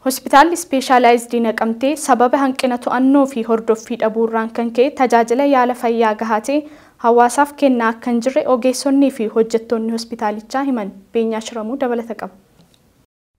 Hospitaalli Ispeeshaalaayizidii Naqamtee sababa hanqina to'annoo fi hordoffii dhabuurraan kan ka'e tajaajila yaala fayyaa gahaa ta'e hawaasaaf kennaa akka hin jirre ogeessonnii fi hojjettoonni hospitaalichaa himan. Beenyaa Shiramuu dabalata qaba.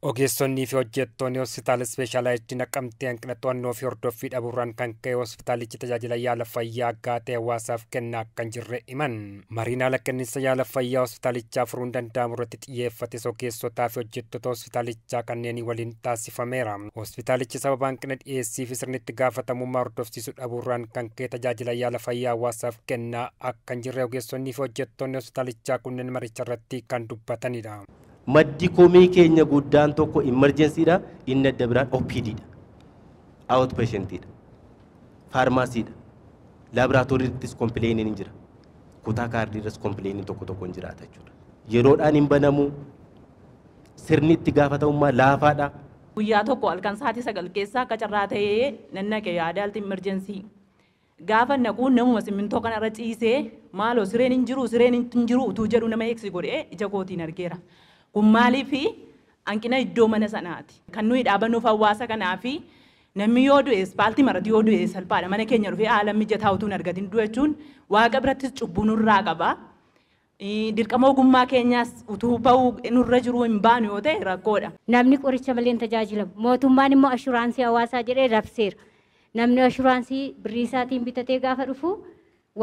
Ogeessonnii fi hojjettoonni hospitaala Ispeeshaalaayizidii Naqamtee hanqina to'annoo fi hordoffii dhabuurraan kan ka'e hospitaalichi tajaajila yaala fayyaa gahaa ta'e hawaasaaf kennaa akka hin jirre himan. Mariin haala kenniinsa yaala fayyaa hospitaalichaa furuun danda'amu irratti xiyyeeffates ogeessotaa fi hojjettoota hospitaalichaa kanneen waliin taasifameera. Hospitaalichi sababa hanqina dhiyeessii fi sirni itti gaafatamummaa hordofsiisuu dhabuurraan kan ka'e tajaajila yaala fayyaa hawaasaaf kennaa akka hin jirre ogeessonnii fi hojjettoonni hospitaalichaa kunneen maricha irratti kan dubbatanidha. Maddi komii keenya guddaan tokko emergencyidha, inni adda biraan OPDdha. Outpatientidha. Faarmaasiidha. Laaboraatooriittis complainiin hin jira. Kutaa kaardiirras complainiin tokko tokko hin jiraata jechuudha. Yeroodhaan hin banamu. Sirni itti gaafatamummaa laafaadha. Guyyaa tokko halkan sa'aatii 9 keessa akka carraa ta'ee nan naqe yaada emergency. Gaafa naquun namuma simmintoo kanarra ciisee maaloo sireen hin jiru, sireen hin jiru utuu jedhu nama eegsi godhee ija kootiin argeera. Kun maaliif hanqina iddoo mana sanaati. Kan nuyi dhaabannuuf hawaasa kanaa fi namni yoo du'e ispaaltii maratti yoo du'e salphaadha. Mana keenya dhufee haala mijataa utuu hin argatin du'e jechuun waaqa birattis cubbuu nurraa qaba. Dirqama ogummaa keenyaas utuu ba'uu nurra jiru hin baanu yoo ta'e rakkoodha. Namni qoricha malee hin tajaajilamu. Mootummaan immoo ashuraansii hawaasaa jedhee labseera. Namni ashuraansii birrii isaatiin bitatee gaafa dhufu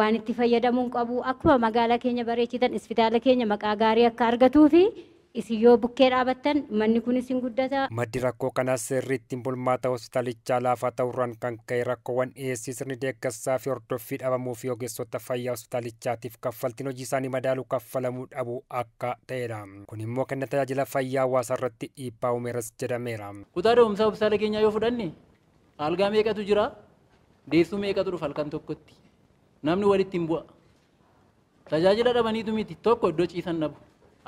waan itti fayyadamuu hin qabu. Akkuma magaalaa keenya bareechitan ispitaala keenya maqaa gaarii akka argatuu fi isin yoo bukkee dhaabattan manni kunis hin guddata. Maddi rakkoo kanaas sirri ittiin bulmaata hospitaalichaa laafaa ta'uurraan kan ka'e rakkoowwan dhiyeessii sirni deeggarsaa fi hordoffii dhabamuu fi ogeessota fayyaa hospitaalichaatiif kaffaltiin hojii isaanii madaaluu kaffalamuu dhabuu akka ta'edha. Kun immoo kenna tajaajila fayyaa hawaasaa irratti dhiibbaa uumeeras jedhameera. Kutaa da'umsaa hospitaala keenyaa yoo fudhanne algaa meeqatu jira? Deessuu meeqatu dhufa halkan tokkotti? Namni walitti hin bu'a. Tajaajila dhabaniitu miti tokko iddoo ciisan dhabu.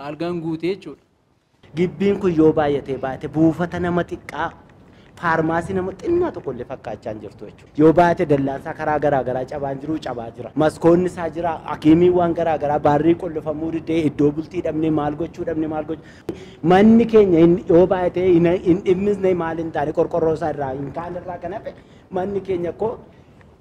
Algaan guutee jechuudha. Gibbiin kun yoo baay'atee baate buufata nama xiqqaa faarmaasii nama xinnaa tokkollee fakkaachaa hin jirtu jechuudha. Yoo baay'ate dallaansaa karaa garaa garaa cabaan jiru cabaa jira. Maskoonni isaa jira, hakiimiiwwan garaa garaa baarrii qollofamuu didee iddoo bultii dhabnee maal gochuu dhabnee maal gochuu. Manni keenya yoo baay'ate hin dhimmisne maal hin taane qorqorroo isaa irraa hin kaan irraa kan hafe manni keenya koo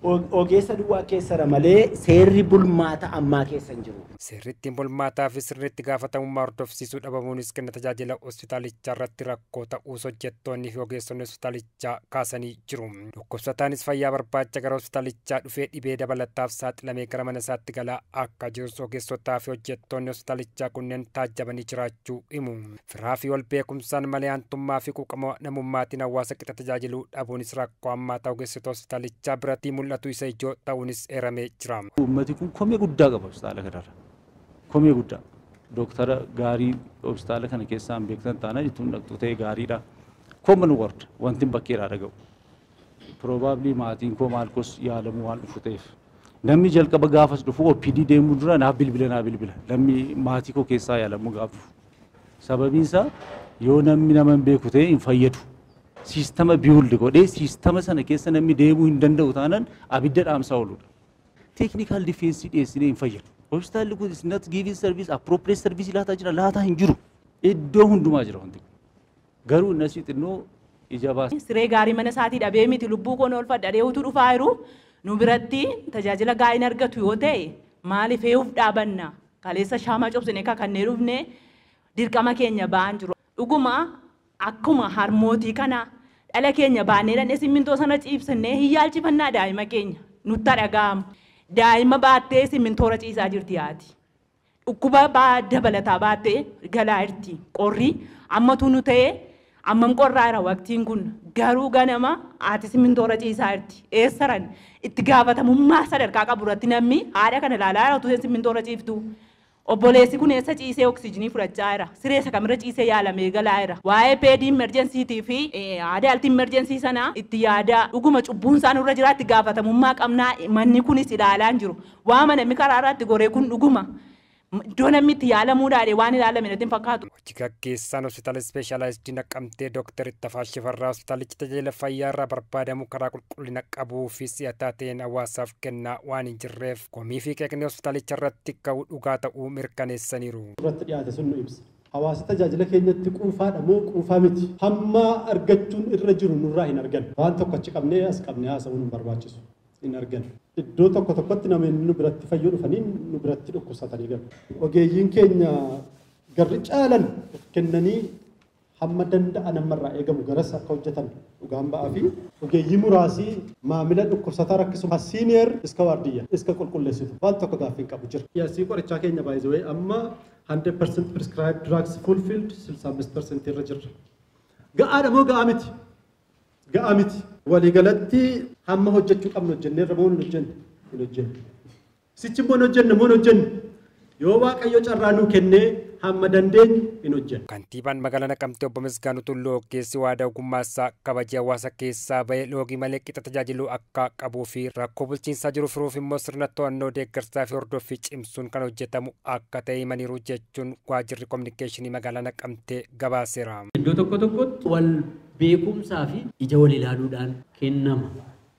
ogeessa duwwaa keessara malee seerri bulmaata ammaa keessa hin jiru. Seerri ittiin bulmaataa fi sirni itti gaafatamummaa hordofsiisuu dhabamuunis kenna tajaajila hospitaalichaa irratti rakkoo ta'uus hojjettoonni fi ogeessonni hospitaalichaa kaasanii jiru. Dhukkubsataanis fayyaa barbaacha gara hospitaalichaa dhufee dhibee dabalataaf saaxilamee gara mana isaatti galaa akka jirus ogeessotaa fi hojjettoonni hospitaalichaa kunneen taajjabanii jiraachuu himu. Firaa fi wal beekumsaan malee aantummaa fi quuqama namummaatiin hawaasa qixa tajaajiluu dhabuunis rakkoo hammaataa ogeessota hospitaalichaa biratti mul'atu isa ijoo ta'uunis eeramee jira. Uummati kun komee guddaa qaba hospitaala kanarra. Komee guddaa. Dooktara gaarii hospitaala kana keessaan beektan taanaan ittiin dhaqxu ta'e gaariidha. Common word wanti bakkeedhaa dhaga'u. Probably maatiin koo maal koos yaalamuu waan dhufu ta'eef. Namni jalqaba gaafas dhufu OPD deemuu dura naaf bilbila naa bilbila. Namni maatii koo keessaa yaalamuu gaafa dhufu. Sababiin isaa yoo namni nama hin beeku ta'e hin fayyadu. Siistama build godhee siistama sana keessa namni deemuu hin danda'u taanaan abidda dhaamsaa ooludha. Technical defense dhiyeessinee hin fayyadu. Hospitaalli kun is not giving service, appropriate service laataa jira, laataa hin jiru. Iddoo hundumaa jira wanti kun. Garuu innasii xinnoo ija baasa. Siree gaarii mana isaatii dhabee miti lubbuu koon oolfadha dheehutu dhufaa jiru nu biratti tajaajila gaarii argatu yoo ta'e maaliif eeguuf dhaabanna? Kaleessa shaamaa cobsine kakannee dhufne dirqama keenya ba'an jiru. Dhuguma akkuma harmootii kana dhala keenya baannee dhandhee simmintoo sana ciibsannee hin yaalchifannaa daa'ima keenya nutti dhaga'amu. Daa'ima baattee simmintoora ciisaa jirti haati. Dhukkuba dabalataa baattee galaa jirti. Qorri ammatu nu ta'ee ammam qorraa jira waqtiin kun garuu ganama haati simmintoora ciisaa jirti. Eessaran itti gaafatamummaa sadarkaa qabu irratti namni haadha kana ilaalaa jira utuu simmintoora ciiftu. Obboleessi kun eessa ciisee oksijiinii fudhachaa jira. Siree isa kamirra ciisee yaalamee galaa jira. Waa'ee peedii emerjensiitii fi aadaa altii emerjensii sana itti yaadaa dhuguma cubbuun isaan irra jira itti gaafatamummaa qabnaa manni kunis ilaalaa hin jiru. Waama namni karaa irratti goree kun dhuguma iddoo namni itti yaalamuu dhaadhe waan ilaalame natti hin fakkaatu. Hojii gaggeessaan hospitaala ispeeshaalaayizidii Naqamtee Dooktar Ittafaa Shifarraa hospitaalichi tajaajila fayyaa irraa barbaadamu karaa qulqullina qabuu fi si'ataa ta'een hawaasaaf kennaa waan hin jirreef komii fi qeeqni hospitaalicha irratti ka'u dhugaa ta'uu mirkaneessaniiru. Irratti dhiyaate sun nu ibsa. Hawaasa tajaajila keenyatti quufaadha moo quufaa miti? Hamma argachuun irra jiru nurraa hin argan. Waan tokko achi qabnee as qabnee haasa'uun hin barbaachisu. Hin argan. Iddoo tokko tokkotti namoonni nu biratti fayyuu dhufanii nu biratti dhukkubsatanii galu. Ogeeyyiin keenya garri caalan of kennanii hamma danda'an ammarraa eegamu garas akka hojjetan dhugaan ba'aa fi ogeeyyii muraasii maamila dhukkubsataa rakkisu siiniyer iska waardiyya iska qulqulleessitu waan tokko gaaffii hin qabu jira. Dhiyeessii qorichaa keenya baay'ee amma 100% prescribed drugs fulfilled 65% irra jirra. Ga'aadha moo ga'aa miti? Ga'aa miti. Waliigalatti hamma hojjechuu qabnu hojjenneerra moo hin hojjenne? Hin hojjenne. Sichi immoo hin hojjenne moo hin hojjenne? Yoo Waaqayyo carraa nuu kennee hamma dandeenyu hin hojjenne. Kantiibaan magaalaa Naqamtee obbo Misgaanuu Tulluu ogeessi waadaa ogummaasaa kabajee hawaasa keessaa bahee loogii malee qixa tajaajiluu akka qabuu fi rakkoo bulchiinsaa jiru furuuf immoo sirna to'annoo deeggarsaa fi hordoffii cimsuun kan hojjetamu akka ta'e himaniiru jechuun waajjirri kominikeeshinii magaalaa Naqamtee gabaaseera. Iddoo tokko tokkotti wal beekumsaa fi ija wal ilaaluudhaan kennama.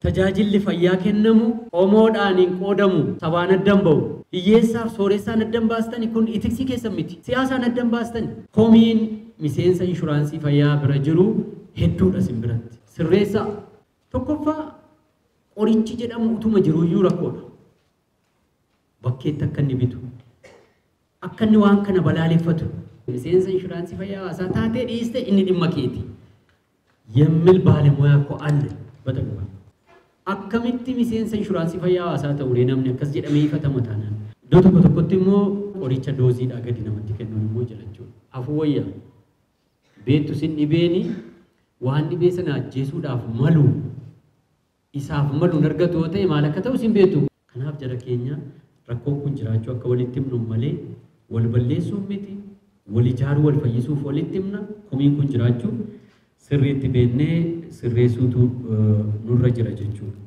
Tajaajilli fayyaa kennamu qomoodhaan hin qoodamu, sabaan addan ba'u. Hiyyeessaaf sooressaan addan baastani kun itiksii keessan miti. Siyaasaan addan baastani. Komiin miseensa inshuraansii fayyaa bira jiru hedduudha isin biratti. Sirreessaa. Tokkoffaa qorichi jedhamu utuma jiruyyuu rakkoodha. Bakkeetti akka inni bitu. Akka inni waan kana balaaleffatu. Miseensa inshuraansii fayyaa hawaasaa taatee dhiiste inni dhimma keeti. የሚል ባለሙያ እኮ አለ በተግባር። Akkamitti miseensa inshuraansii fayyaa hawaasaa ta'uu namni akkas jedhamee ifatama taanaan. Iddoo tokko tokkotti immoo qoricha dooziidhaa gadi namatti kennuun immoo jira jechuudha. Hafuu wayyaa beektu sin dhibeeni waan dhibee sana ajjeesuudhaaf malu isaaf malu hin argatu yoo ta'e maal akka ta'u sin beektu. Kanaaf jara keenya rakkoon kun jiraachuu akka walitti himnu malee wal balleessuuf miti, wal ijaaruu wal fayyisuuf walitti himna. Komiin kun jiraachuu sirriitti beeknee sirreessuutu nurra jira jechuudha.